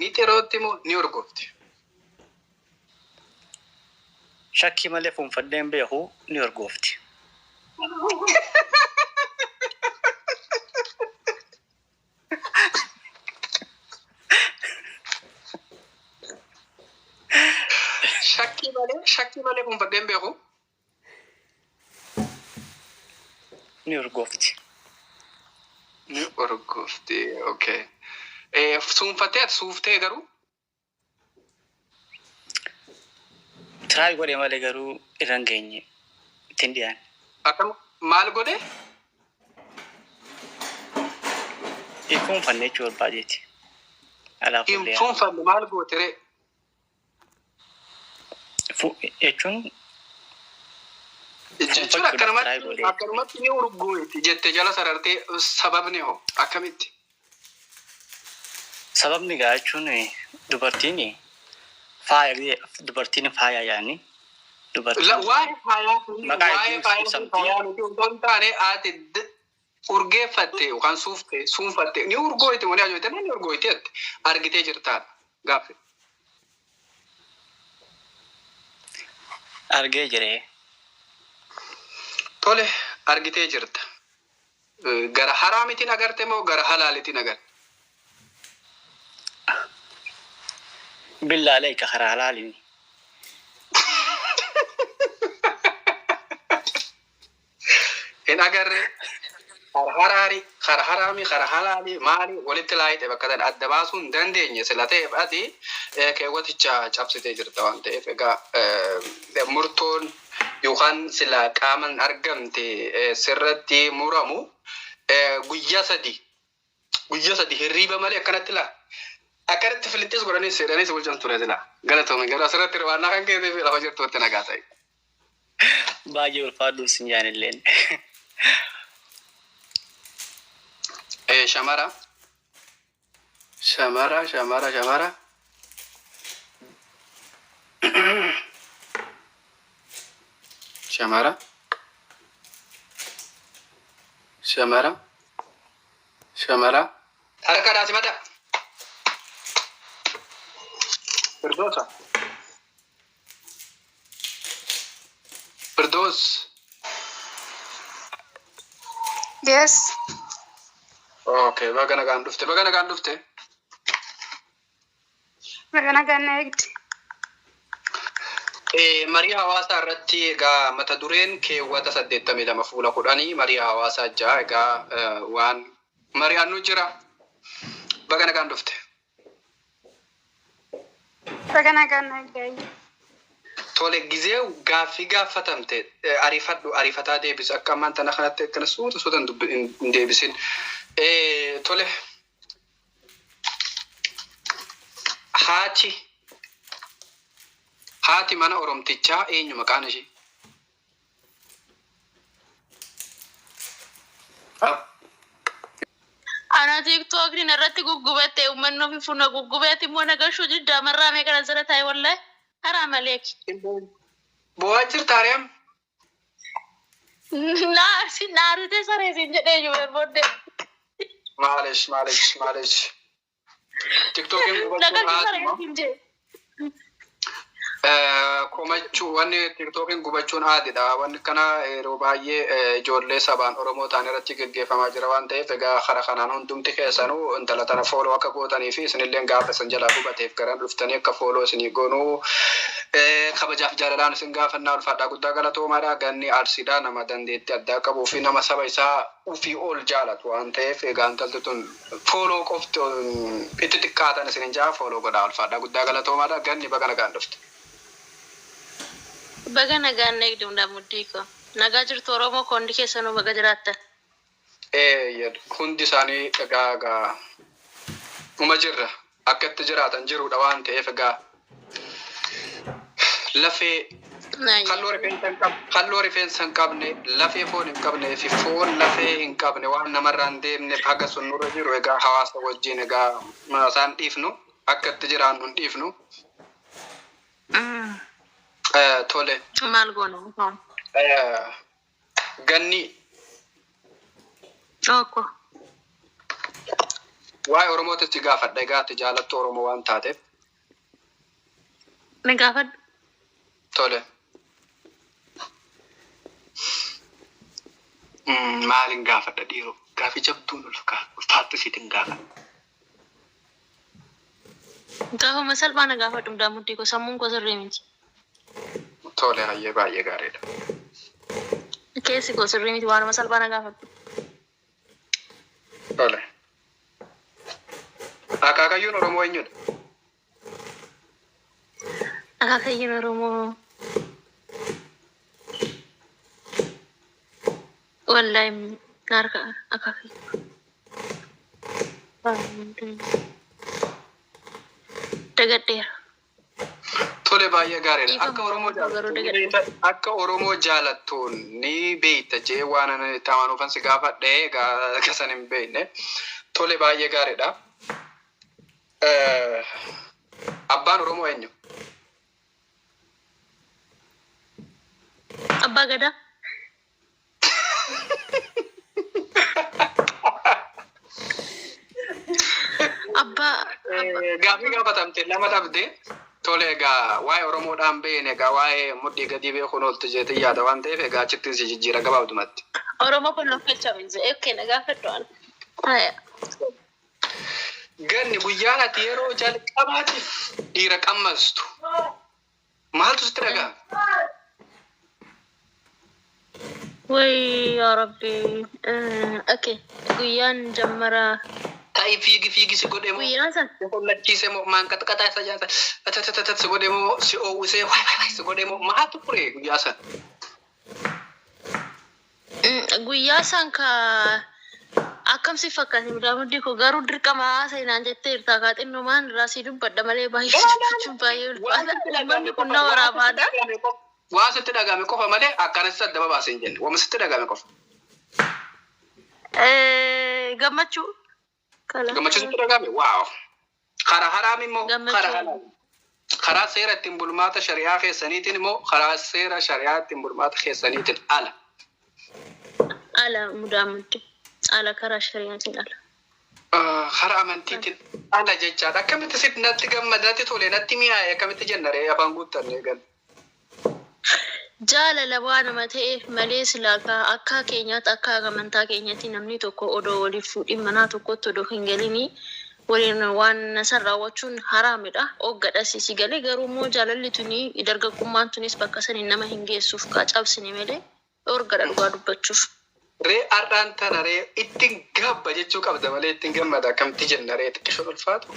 Ni xirootti moo ni urgoofti? Shakkii malee fuunfadhee hin beeku, ni urgoofti. Shakkii malee fuunfadhee hin beeku. Ni urgoofti. Ni urgoofti. Okay. Suunfattee ati suuftee garuu? Try godhe malee garuu irra hin geenye. Ittiin dhiyaanne. Akkam, maal godhe? Hin fuunfanne jechuu barbaadeeti. Alaa Hin fuullee. fuunfanne, maal goote ree? Jechuun Jechuun fuunfachuudhaaf try akkanumatti godhe. Akkanumatti ni urgoofti jette jala sarartee, sababni hoo akkamitti? Sababni gaa jechuun dubartiin faaya, dubartiin faaya yaani dubartiin Waa'ee faayaa maqaa waa'ee ittiin faayaa ibsamti. Faayaa miti osoo hin taane, ati urgeeffatte yookaan suufte, suunfatte, ni urgooyti moo ni ajooyte? Ni urgooyti jette, argitee jirtaadha gaaffi. Argee jiree. Tole, argitee jirta. Gara haraamitiin agarte moo gara halaalitiin agarte? Billaa aleeka, karaa halaaliin. Hin agarre. Kara haraari, kara haraami, kara halaali maali walitti laayite bakka tan adda baasuu hin dandeenye sila ta'eef, ati keewwaticha cabsitee jirta waan ta'eef, egaa murtoon yookaan sila qaaman argamte sirratti muramu guyyaa 3, guyyaa 3 hirriiba malee akkanatti laa akkanatti filixxis godhanii seedhanii si bulchan ture sila. Galatoome, garuu asirratti hirmaannaa kan keetiif lafa jirtuutti nagaa ta'e. Baay'ee ulfaadhuun sin jaanilleen. Shamara shamara shamara shamara shamara shamara shamara harka dhaasi mada Firdoosa, Firdoos. Yes. Okay, baga nagaan dhufte, baga nagaan dhufte. Baga nagaan na eegde. Marii hawaasaa irratti egaa mata dureen keewwata 82 fuula 10, marii hawaasaa ja'a, egaa waan mari'annu jira. Baga nagaan dhufte. Baga nagaan na eegde, ayyee. Tole, gizee gaaffii gaafatamte ariifadhu, ariifataa deebisi. Akka ammaan tana kanatti akkana suuta suuta hin deebisin. Tole. Haati mana Oromtichaa eenyu maqaan ishee? Ana TikTokni irratti guggubatte, uummanni ofii funa guggubeeti immoo nagashuu diddaa marraamee kana jala taa'e, wallahi haraa maleek. Bo'aa jirta, Ariyaam? Naa si naaritee saree siin jedhee iyyuu booddee. Maalish, maalish, maalish. TikTokiin gubachuun Nagashuu saree haaduma. siin jedhe. Komachuu, wanni TikTokiin gubachuun aadidha. Wanni kana yeroo baay'ee ijoollee sabaan Oromoo ta'an irratti geggeeffamaa jira waan ta'eef, egaa kara kanaan hundumti keessanuu intala tana follow akka gootanii fi isinillee gaafa isin jalaa gubateef garan dhuftanii akka follow isinii goonuu kabajaaf jaalalaan isin gaafannaa. Ulfaadhaa, guddaa galatoomaadha. Ganni Arsiidha, nama dandeettii addaa qabuu fi nama saba isaa ufii ol jaalatu waan ta'eef, egaa intalti tun follow qofti itti xiqqaatan isin hin jaa, follow godhaa. Ulfaadhaa, guddaa galatoomaadha. Ganni, baga nagaan dhufte. Baga nagaan na eegde, hundaa muddii koo. Nagaa jirtu Oromoo koo, hundi keessanuu baga jiraattan. Hundi isaanii egaa uma jirra, akka itti jiraatan jirudha waan ta'eef, egaa lafee kalloo rifeensa hin qabne, lafee foon hin qabne fi foon lafee hin qabne waan namarraa hin deemneef, haga sun nurra jiru egaa hawaasa wajjin egaa isaan dhiifnu, akka itti jiraannu hin dhiifnu. Tole. Maal goona? Ganni. Tokko. Waa'ee Oromootis si gaafadha. Egaa ati jaalattu Oromoo waan taateef. Na gaafadhu. Tole. Maalin gaafadha dhiiroo? Gaafii jabduun ulfaattu isiitiin gaafadha. Gaafuma salphaa na gaafadhu mudaamuddii koo sammuun koo sirrii miti. Tole, hayyee, baay'ee gaariidha. Keessi koo sirrii miti, waanuma salphaa na gaafadhu. Tole. Akaakayyuun Oromoo eenyudha? Akaakayyuun Oromoo. Wallahi na harka akaakayyuu. Dagadheera. Tole, baay'ee gaariidha. Dhiifama. Akka Oromoo Garuu jaalattu dagadheera. akka Oromoo jaalattuun ni beekta jee waan ani itti amanuufan si gaafadhe, egaa akka san hin beekne. Tole, baay'ee gaariidha. Abbaan Oromoo eenyu? Abbaa Gadaa. Abbaa Gaaffii gaafatamte lama dhabde. Tole, egaa waa'ee Oromoodhaan beekne, egaa waa'ee mudhii gadii beekuun ooltu jeetii yaada waan ta'eef, egaa achittiin si jijjiira gabaabdumatti. Oromoo kun of galchaa miti. Okay, na gaafadhu ana. Haya. Ganni, guyyaan ati yeroo jalqabaatiif dhiira qammastu maaltu sitti dhaga'ama? Way yaa Rabbi. Okay. Guyyaan jammara. Ta'i fiigi fiigi si godhe moo? Guyyaan san. Si hollachiise moo, maanqaxqaxaa isa jaata tatatatat si godhe moo, si oowwisee waay waay waay si godhe moo, maaltu ture guyyaa san? Guyyaa san ka akkam si fakkaate mudaamuddi koo, garuu dirqama seenaan jettee jirta, kaa xinnumaan irraa si dubbadha malee baay'ee dubbachuun baay'ee ulfaata. Uummanni kun na waraabaadha. Waan sitti dhaga'ame qofa malee akkanas adda babaasee hin jenne. Waan sitti dhaga'ame qofa. Gammachuu. Gammachuu sitti dhaga'ame? Waaw. Karaa haraam immoo Gammachuu. karaa halaal. Karaa seera ittiin bulmaata shari'aa keessaniitiin immoo karaa seera shari'aa ittiin bulmaata keessaniitiin ala. Ala mudaamuddi. Ala, karaa shari'aatiin ala. Karaa amantiitiin ala jechaadha. Akkamitti sitti natti gammada, natti tole, natti mi'aaye akkamitti jenna ree, afaan guuttanne gan? Jaalala waanuma ta'eef malee silaa akka keenyaatti, akka amantaa keenyaatti namni tokko odoo waliif fuudhin manaa tokkotti odoo hin galinii waliin waan san raawwachuun haraamidha. Hoggadha si galee, garuu immoo jaalalli tuni dargaggummaan tunis bakka saniin nama hin geessuuf kaa cabsine malee dhorgadha dhugaa dubbachuuf. Ree har'aan tana ree ittiin gaabba jechuu qabda malee ittiin gammada akkamitti jenna ree, xiqqishoon ulfaatu?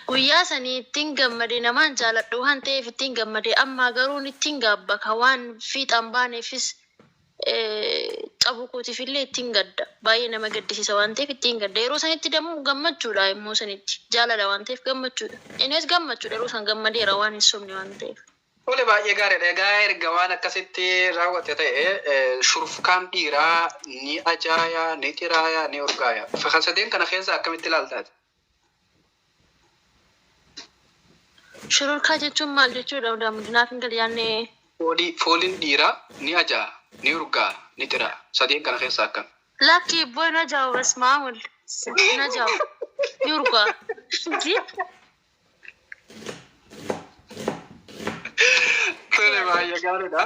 Guyyaa sanii ittiin gammade, namaan jaaladhu waan ta'eef ittiin gammade. Amma garuu ittiin gaabba ka waan fiixaan baaneefis cabuu kootiif illee ittiin gadda. Baay'ee nama gaddisiisa waan ta'eef ittiin gadda. Yeroo sanitti dammoo gammachuudha, immoo sanitti jaalala waan ta'eef gammachuudha. Innis gammachuudha, yeroo san gammadeera waan hin sobne waan ta'eef. Tole, baay'ee gaariidha. Egaa erga waan akkasitti raawwate ta'e, shurufkaan dhiiraa ni ajaayaa, ni xiraayaa, ni urgaayaa. Kan sadeen kana keessa akkamitti ilaaltaati? Shururkaa jechuun maal jechuudha? Naaf hin galle yaadne. Fooliin dhiiraa ni ajaa'a, ni urgaa'a, ni xiraa. Sadeen kana keessa akkam? Lakki ibboo, na jaa'u, bas maamul na jaa'u, ni urgaa. Ji? Tole, baay'ee gaariidha.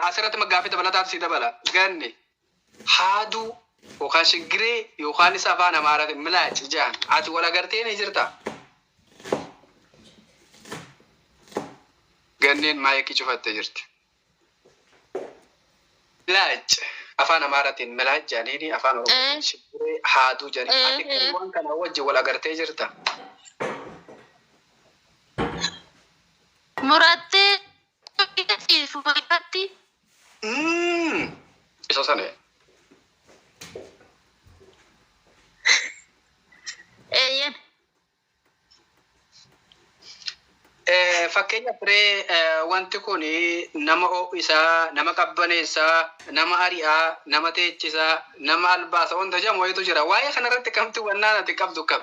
Asirratti gaaffii dabalataan si dabala. Ganni, haaduu yookaan shiggiree yookaan isa afaan Amaaraatiin milaaci jedhan, ati wal agartee ni jirta? Ganneen maayikii cufattee jirti. Milaac afaan Amaaraatiin milaac jedhanii, afaan Oromootiin shiggiree, haaduu jedhanii. Ati waan kana wajjin wal agartee jirta? Murattee fuulatti. Isa sana. Eeyyen. Fakkeenya firee, wanti kun nama ho'isaa, nama qabbaneessaa, nama ari'aa, nama teechisaa, nama albaasa wanta jedhamu wayitu jira. Waa'ee kanarratti kamti wannaan ati qabdu kam?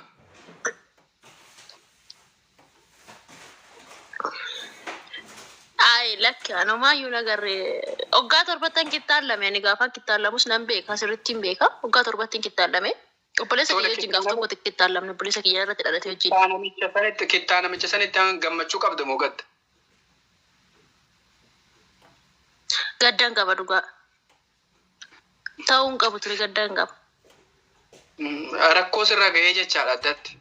Ay, lakki, anomaayyuu nagarree. Waggaa torbattan kittaallame ani gaafa kittaallamus nan beeka sirriitti hin beeka. Waggaa torbattiin kittaallame. Obboleessa Tole kiyya wajjin gaaf kittaallame. tokko kittaallamne obboleessa kiyya irratti dhalate wajjin. Kittaa namicha sanitti kittaa namicha sanitti gammachuu qabdu moo gadda? Gaddaan qaba dhugaa. Ta'uu hin qabu ture gaddaan qaba. Rakkoo sirra ga'ee jechaadha addatti.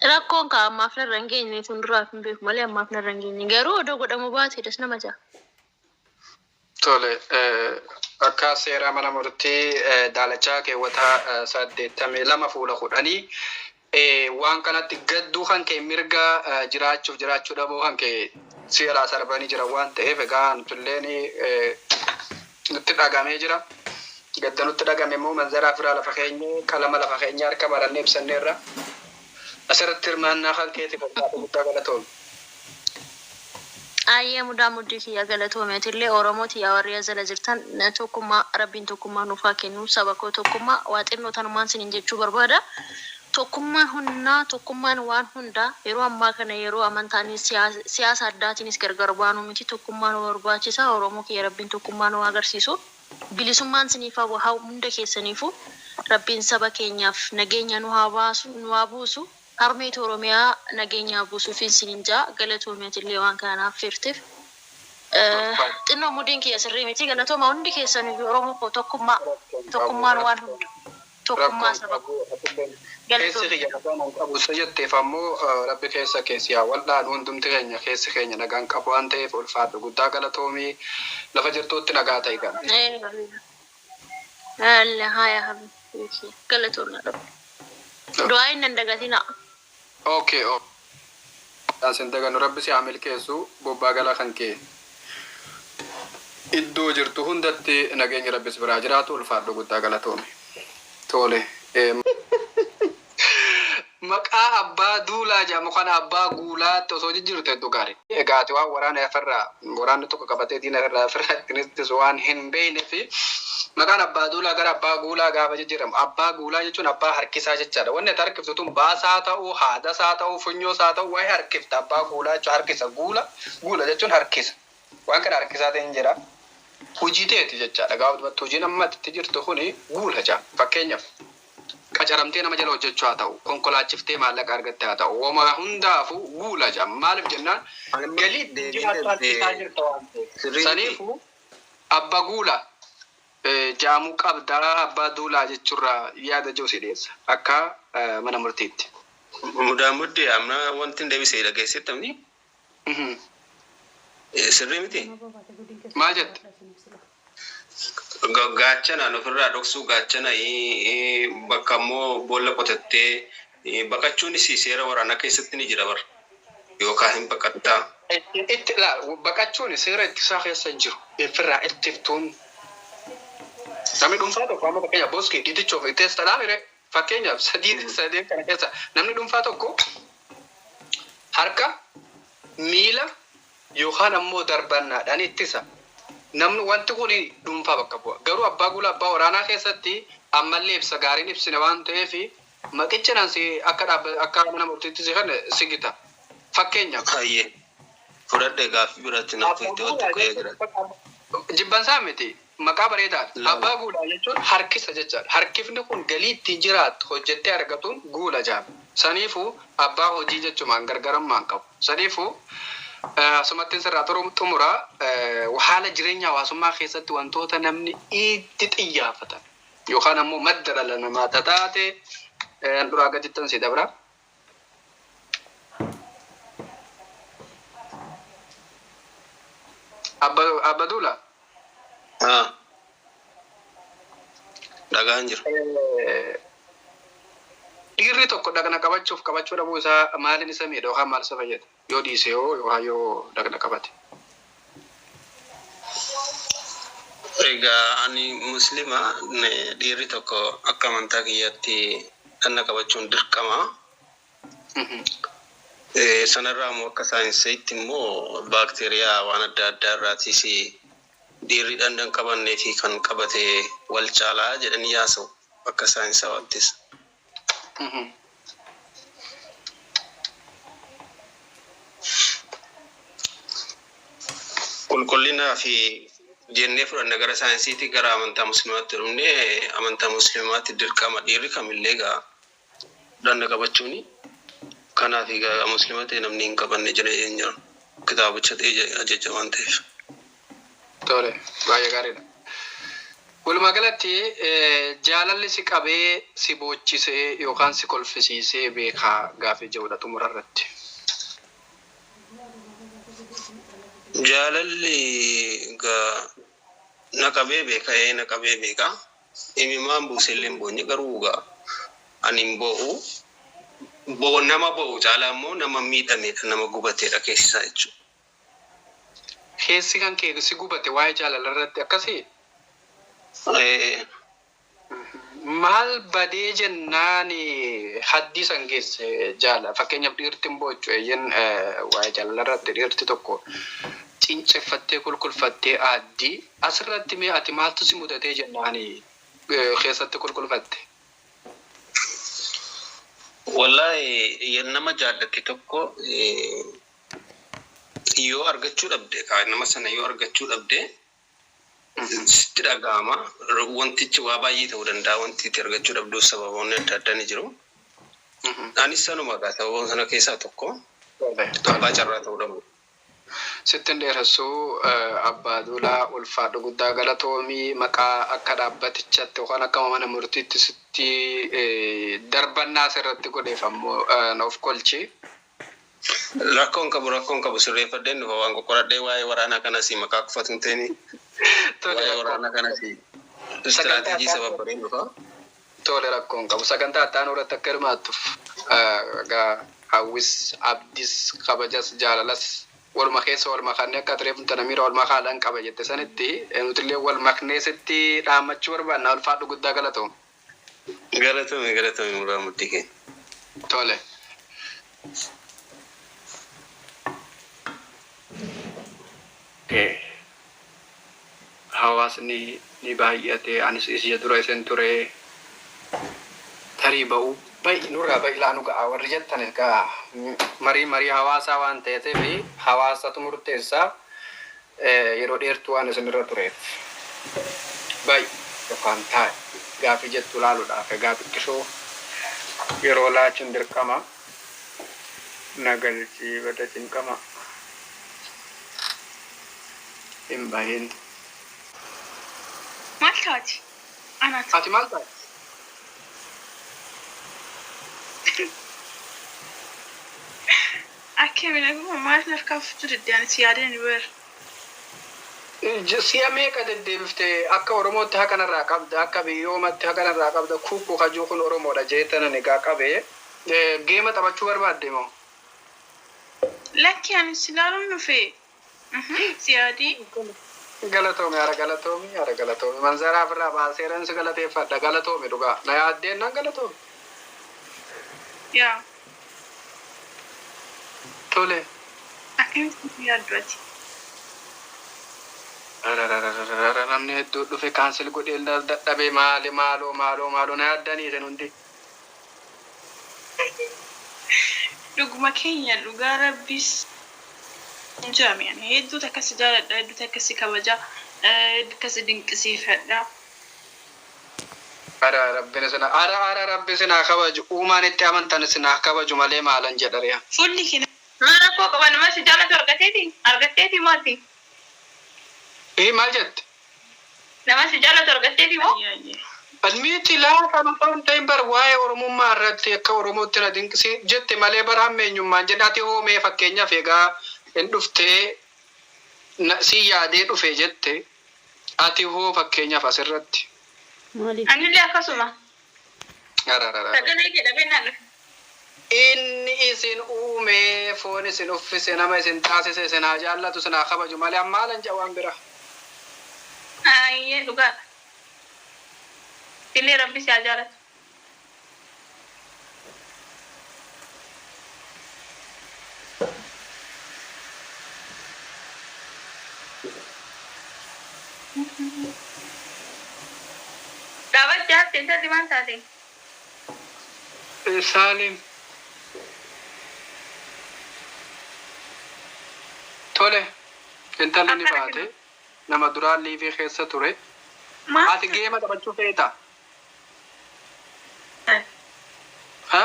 Rakkoon kaa ammaaf narra hin geenye fuulduraaf hin beeku malee ammaaf narra hin geenye garuu odoo godhamu baate das nama ja'a. Tole akka seera mana murtii daalachaa keewwataa 82 fuula 10 waan kanatti gadduu kan kee mirga jiraachuuf jiraachuu dhabuu kan kee seeraa sarbanii jira waan ta'eef egaa nutulleen nutti dhagamee jira. Gadda nutti dhagame immoo manzaraa firaa lafa keenya qalama lafa keenya harka marannee ibsanneerra. Asirratti hirmaannaa kan keetiif guddaa galatoom. Ayyee mudaa muddii kiyya galatoomeetillee Oromoo tiyyaa warri jala jirtan tokkummaa rabbiin tokkummaa nuuf haa kennu saba koo tokkummaa waa xinnoo tanumaan sinin jechuu barbaada. Tokkummaan humnaa tokkummaan waan hundaa yeroo ammaa kana yeroo amantaanis siyaasa addaatiinis gargar baanuu miti tokkummaan nu barbaachisa Oromoo kiyya rabbiin tokkummaa nu agarsiisu. Bilisummaan siniif haa hunda keessaniifu rabbiin saba keenyaaf nageenya nu haa baasu nu haa buusu. Harmeetu Oromiyaa nageenya buusuufin sinin jaa galatoomeetillee waan kana naaf feerteef. Xinnoo mudiin kiyya sirrii miti galatooma hundi keessan iyyuu Oromoo koo tokkummaa tokkummaan waan hunda tokkummaa saba koo Keessi galatooma. kiyya nagaan hin qabu isa jetteef ammoo rabbi keessa keessi haa wal'aanu hundumti keenya keessi keenya nagaan qabu waan ta'eef ulfaadhu guddaa galatoomii lafa jirtuutti nagaa ta'i gama. Haya habibi galatooma rabbi. Du'aa hin dagatinaa. Okay. Sin dagannu rabbi si haa milkeessu bobbaa galaa kan kee. Iddoo jirtu hundatti nageenyi rabbi si biraa jiraatu ulfaadhu guddaa galatoomi. Tole. Maqaa abbaa duulaa jedhamu kana abbaa guulaatti osoo jijjiirte hedduu gaarii. Egaa ati waan waraana ofirraa waraanni tokko qabatee diina irraa ofirraa ittiin ittisu waan hin beekne fi maqaan abbaa duulaa gara abbaa guulaa gaafa jijjiiramu abbaa guulaa jechuun abbaa harkisaa jechaadha. Wanni ati harkiftu tun baasaa ta'uu, haadasaa ta'uu, funyoosaa ta'uu waa'ee harkifta abbaa guulaa jechuun harkisa guula guula jechuun harkisa. Waan kana harkisaa ta'in jira. Hojii teeti jechaadha. Gaafa dubattu hojiin amma itti jirtu kuni guula jedhama. Fakkeenyaaf qacaramtee nama jala hojjechuu haa ta'u, konkolaachiftee maallaqa argatte haa ta'u, wama hundaafuu guula jedhama. Maaliif jennaan galii ittiin jiraattu harkisaa jirta waan ta'eef. Saniifuu abba guula jaamuu qabdaa abbaa duulaa jechuurraa yaada jiru si dhiyeessa akka mana murtiitti. Mudaa muddee amna wanti hin deebisee dhageessetti amni sirrii miti. Maal jette? Gaachanaan ofirraa dhoksuu gaachana bakka immoo boolla qotattee baqachuunis seera waraanaa keessatti ni jira bara. Yookaan hin baqattaa. Itti baqachuun seera ittisaa keessa hin jiru. Ofirraa ittiftuun. Namni dhuunfaa tokko amma fakkeenyaaf boskii dhiitichoof itteessa mire fakkeenyaaf sadii sadii kana keessa namni dhuunfaa tokko harka miila yookaan ammoo darbannaadhaan ittisa. Namni wanti kun dhuunfaa bakka bu'a. Garuu abbaa guula abbaa waraanaa keessatti ammallee ibsa gaariin ibsine waan ta'eef maqicha naan si akka dhaabba akka mana murtiitti si kan sigita. Fakkeenyaaf. Hayyee. Fudhadhee gaaffii biraatti naaf itti tokko jira. Jibbansaa miti maqaa bareedaadha. Abbaa guulaa jechuun harkisa jechaadha. Harkifni kun galii ittiin jiraattu hojjettee argatuun guula jedhama. Saniifuu abbaa hojii jechumaan gargarammaan qabu. Saniifuu asumattiin sirraa xumura haala jireenya hawaasummaa keessatti wantoota namni itti xiyyaafatan yookaan ammoo madda dhala namaa taate duraa gadittan si dabra. Abba Duula. Dhagaan jiru. Dhiirri tokko dhagna qabachuuf qabachuu dhabuu isaa maaliin isa miidha yookaan maal isa fayyada? Yoo dhiise yoo yookaan yoo dhagna qabate. Egaa ani muslima dhiirri tokko akka amantaa kiyyaatti dhagna qabachuun dirqama. Sanarraa immoo akka saayinsiitti immoo baakteeriyaa waan adda addaa irraatiis dhiirri dhagna hin qabannee fi kan qabate wal caalaa jedhanii yaasa'u akka saayinsawaattis. Qulqullinaa fi jennee fudhanna gara saayinsiitti, gara amantaa musliimaatti dhufnee, amantaa musliimaatti dirqama dhiirri kamillee egaa dhanna qabachuuni. Kanaaf egaa muslima ta'e namni hin qabanne jira hin jiru. Kitaabicha ta'e ajaja waan ta'eef. Tole, baay'ee gaariidha. Walumaa galatti jaalalli si qabee si boochisee yookaan si kolfisiisee beekaa gaafii jedhudha xumura irratti. Jaalalli egaa na qabee beeka, na qabee beeka. Imimmaan buusee illee hin boonye, garuu egaa ani hin boo'u. Nama boo'u caalaa immoo nama miidhamedha, nama gubateedha keessisaa jechuudha. Keessi kan kee si gubate waa'ee jaalala irratti akkasii? Maal badee jennaan haddii san geesse jaala? Fakkeenyaaf, dhiirti hin boochu, eeyyen, waa'ee jaalala irratti dhiirti tokko cinceffattee kulkulfattee aaddii. Asirratti mee ati maaltu si mudatee jennaan keessatti kulkulfatte? Wallaahi, nama jaallatte tokko yoo argachuu dhabde, nama sana yoo argachuu dhabde, sitti dhaga'ama. Wantichi waa baay'ee ta'uu danda'a. Wanti itti argachuu dhabduuf sababoonni adda addaa ni jiru. Anis sanuma egaa sababoota sana keessaa tokko abbaa carraa ta'uu dhabu. Sittin dheeressuu, Abbaa Duulaa, ulfaadhu, guddaa galatoomii. Maqaa akka dhaabbatichatti yookaan akka mana murtiitti sitti darbannaa asirratti godheef ammoo of kolchi. Rakkoon qabu, rakkoon qabu, sirreeffadheen dhufa. Waan qoqqoradhee waa'ee waraanaa kanas maqaa qofatu hin ta'in, waa'ee waraanaa kanas istiraateejii sababbareen dhufa. Tole, rakkoon qabu. Sagantaa itti irratti akka hirmaattuuf egaa hawwis, abdis, kabajas, jaalalas waluma keessa wal makannee akka atireef tana miira wal makaadhaan qaba jette sanitti nutillee wal maknee sitti dhaammachuu barbaanna. Ulfaadhu, guddaa galatoom. Galatoomi, galatoomi, muraa murtii keenya. Tole. Hawaasni ni baay'ate, anis isija dura isin ture, tarii ba'uu ba'i nurraa ba'i laa nu ga'a warri jettan egaa marii marii hawaasaa waan ta'eef hawaasatu murteessaa. Yeroo dheertuu waan isinirra tureef ba'i yookaan taa'e gaafii jettu laaluudhaaf egaa xiqqishoo yeroo laachuun dirqama nagalchii bada cinqama hin bahin. Maal taati? Anaati. Ati maal taate? Akkami, naguma? Maal harkaa fudhachuu didde? Ani si yaadeen bar. Si'a meeqa deddeebiftee akka Oromootti haqa narraa qabda, akka biyyoomatti haqa narraa qabda, kuukuu kajuu kun Oromoodha jeetanan egaa qabee geema taphachuu barbaadde moo? Lakki, ani si ilaaluun dhufe. Si yaadii. Galatoomi, hara galatoomi, hara galatoomi. Manzaraa ofirraa baaseeran si galateeffadha. Galatoomi dhugaa. Na yaaddeen nan galatoomi. Yaa. Tole. Akkamitti si yaaddu ati? Ararararara, namni hedduu dhufe, cancel godhee dadhabee. Maali, maaloo, maaloo, maaloo, na yaaddanii isin hundi. Dhuguma keenya, dhugaa rabbis hin jirame. Ani hedduutu akkasi jaaladha, hedduutu akkasi kabaja, hedduu akkasi dinqisiifadha. Ara rabbin isin, ara ara rabbi isin haa kabaju, uumaan itti amantan isin haa kabaju malee maalan jedha riya. Fuulli kee Maal rakkoo qaba? Nama si jaalatu argateeti? Argatteeti maati? Ee, maal jette? Nama si jaalatu argatteeti moo? Ayyee. Miti, laata osoo hin ta'in bar waa'ee Oromummaa irratti akka Oromootti na dinqisi jette malee bar hammeenyummaan jedhe. Ati hoomee, fakkeenyaaf, egaa hin dhuftee si yaadee dhufe jette, ati hoo fakkeenyaaf asirratti. Maaliif? Anillee akkasuma. Ararara. Sagalee kee dhabee naan dhufe. Inni isin uumee foon isin uffise, nama isin taasise, isin haa jaallatu, isin haa kabaju malee ammaalan jedha waan bira. Ayyee, dhugaadha. Illee rabbi si haa jaalatu. Dhaabachuu hafte, intalli maal taate? Saalim. Tole. Intalli ni Akkana baate nama duraan live keessa ture. Maal? Ati game taphachuu feeta? Ha?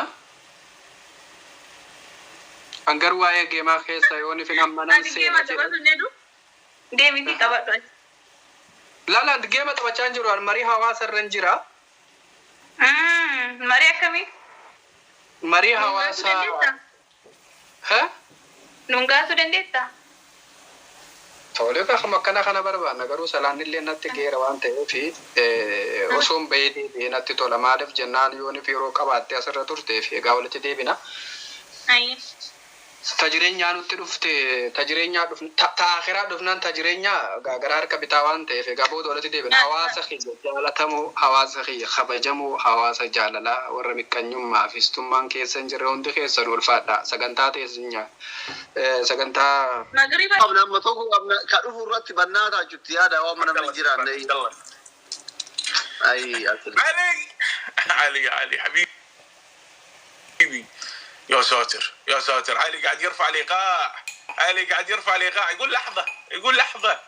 An garuu waa'ee game keessa yoo ni fin ammanan Ani seena game jedhe. taphatu hin jedhu. Deemitii qabadhu achi. Lala, game taphachaa hin jiru. An marii hawaasa irra hin jira. Marii akkamii? Marii Nuun gaasuu hawaasaa. dandeessaa? Ha? Nuun gaasuu dandeessaa? Tolee, akkuma akkana kana barbaanna, garuu salaanni illee natti geera waan ta'eef osoo hin bahee deebi'ee natti tola. Maaliif jennaan, yoonif yeroo qabaatte asirra turteef egaa walitti deebina. Ayi. Ta jireenyaa nutti dhufte, ta jireenyaa dhufne, ta akhiraa dhufnaan, ta jireenyaa egaa gara harka bitaa waan ta'eef egaa booda walitti deebina. Hawaasa kiyya jaalatamoo, hawaasa kiyya kabajamoo, hawaasa jaalalaa, warra miqqanyummaa fi istummaan keessa hin jirre, hundi keessan ulfaadha. Sagantaa teessinya sagantaa Magriba. Qabna amma tokko qabna ka dhufu irratti bannaataa jirti yaada waan namni hin jiraanne. Ay, asli. علي علي علي حبيبي، يا ساتر يا ساتر، علي قاعد يرفع الايقاع، علي قاعد يرفع الايقاع، يقول لحظه، يقول لحظه.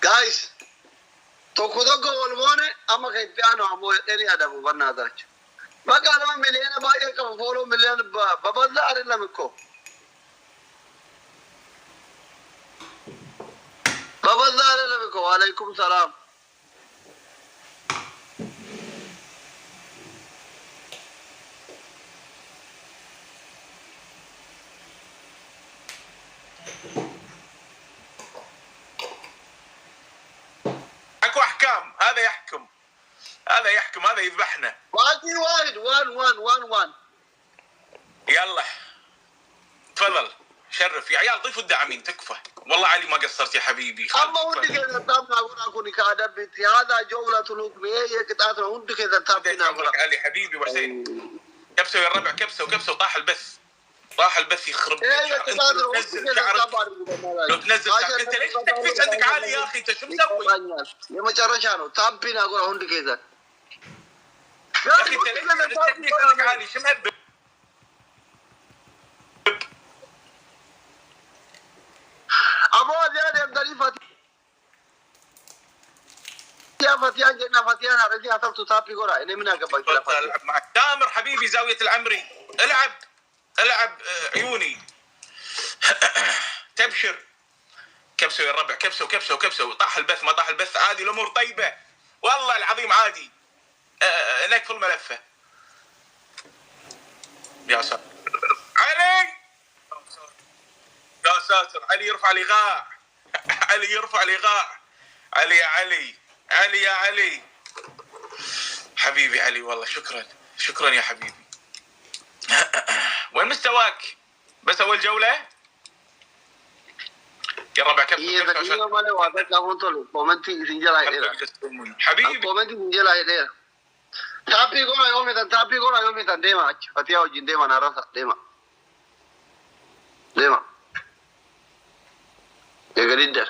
Guys, tokko tokko wal moone amma kan itti aanu ammoo jedhanii yaadamu bannaataa jechuudha. Bakka nama miliyoona baay'ee qabu, follow miliyoona babal'aa አይደለም እኮ፣ በበዛ አይደለም እኮ። ዋለይኩም ሰላም። اكو احكام، هذا يحكم، هذا يحكم، هذا يذبحنا. باقي واحد، one one one one. يلا تفضل شرف. يا عيال ضيفوا الداعمين، تكفى. والله علي ما قصرت يا حبيبي. خالد Amma hundi تفضل. keessan tap naa godhaa. Kuni ka adabbiitti haadha جولة الحكم ቅጣት ነው። Hundi keessan tap naa godhaa. علي حبيبي وحسين، كبسوا يا الربع، كبسوا كبسوا. طاح البث، طاح البث، يخرب بيت ይሄ شعر. انت የቅጣት لو ነው። Hundi تنزل keessan شعرك tap አድርጉ። لو تنزل شعرك، انت ليش التكفيش عندك عالي يا اخي؟ انت شو مسوي؟ ይገባኛል። የመጨረሻ ነው። Tap naa godhaa hundi keessan. يا اخي انت ليش التكفيش عندك عالي؟ شو مهبب؟ Aboo adiyaa deemtanii fatiyaa fatiyaan jenna, fatiyaan haadhatii haa tabtu, tap godhaa. Inni mina ገባኝ ስለ تفضل fatiyaa. العب معك تامر حبيبي، زاوية العمري، العب العب. عيوني تبشر. كبسوا يا الربع، كبسوا كبسوا كبسوا. طاح البث، ما طاح البث، عادي، الامور طيبه، والله العظيم عادي. نقفل ملفه. يا ساتر علي، يا ساتر، علي يرفع الايقاع، علي يرفع الايقاع. علي يا علي، علي يا علي، حبيبي علي، والله شكرا شكرا يا حبيبي. وين مستواك؟ بس اول جوله يا ربع، كبسوا كبسوا عشان Xiyyeeffannoo malee waa takka hafuun tolu. Comment isin jalaa hidheera. حبيبي. Comment isin jalaa hidheera. Tap godhaa yoo feetan, tap godhaa yoo feetan, deema achi. Fatiyaa wajjin deema, naarrasa deema. Deema. Eegaliddar.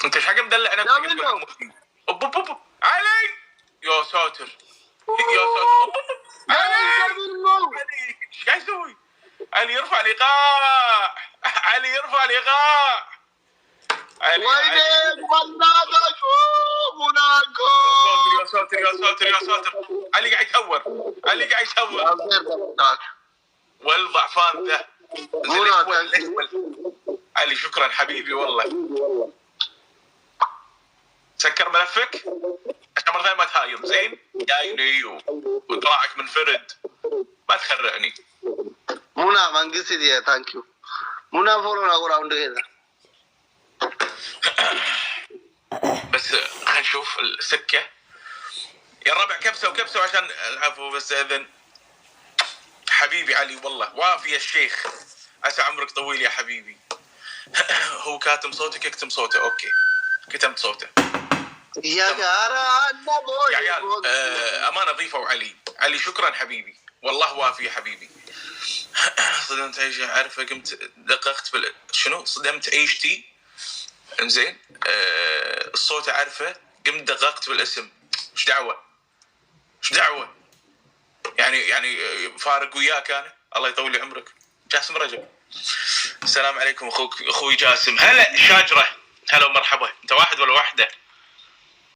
انت ايش حق مدلع نفسك؟ لا منه. أوب أوب أوب. علي، يا ساتر يا ساتر، أوب أوب. علي، علي ايش قاعد يسوي؟ علي يرفع الايقاع، علي يرفع الايقاع، علي ወይኔ علي በእናታችሁ ሙናኮ። يا ساتر يا ساتر يا ساتر، علي قاعد يتهور، علي قاعد يتهور. والضعفان ذا زين. منى. الاسود الاسود. علي شكرا حبيبي والله. سكر ملفك عشان مره ثانيه ما تهايم، زين؟ جايني وطلعك منفرد، ما تخرعني. ሙና መንግስት thank you ሙና። Follow naa godhaa hundi keessan. بس خلينا نشوف السكه يا الربع. كبسه وكبسه عشان العفو بس اذن. حبيبي علي، والله وافي يا الشيخ، عسى عمرك طويل يا حبيبي. هو كاتم صوتك، اكتم صوته. Okay، كتمت صوته. የጋራ يا عيال امانه ضيفوا علي. علي شكرا حبيبي، والله وافي يا حبيبي. صدمت عيشتي، عارفه، قمت دققت شنو صدمت عيشتي؟ انزين، الصوت اعرفه، قمت دققت بالاسم. ايش دعوه؟ ايش دعوه؟ يعني فارق وياك انا. الله يطول لي عمرك جاسم رجب. السلام عليكم اخوك، اخوي جاسم. هلا شاجره، هلا ومرحبا. انت واحد ولا واحده؟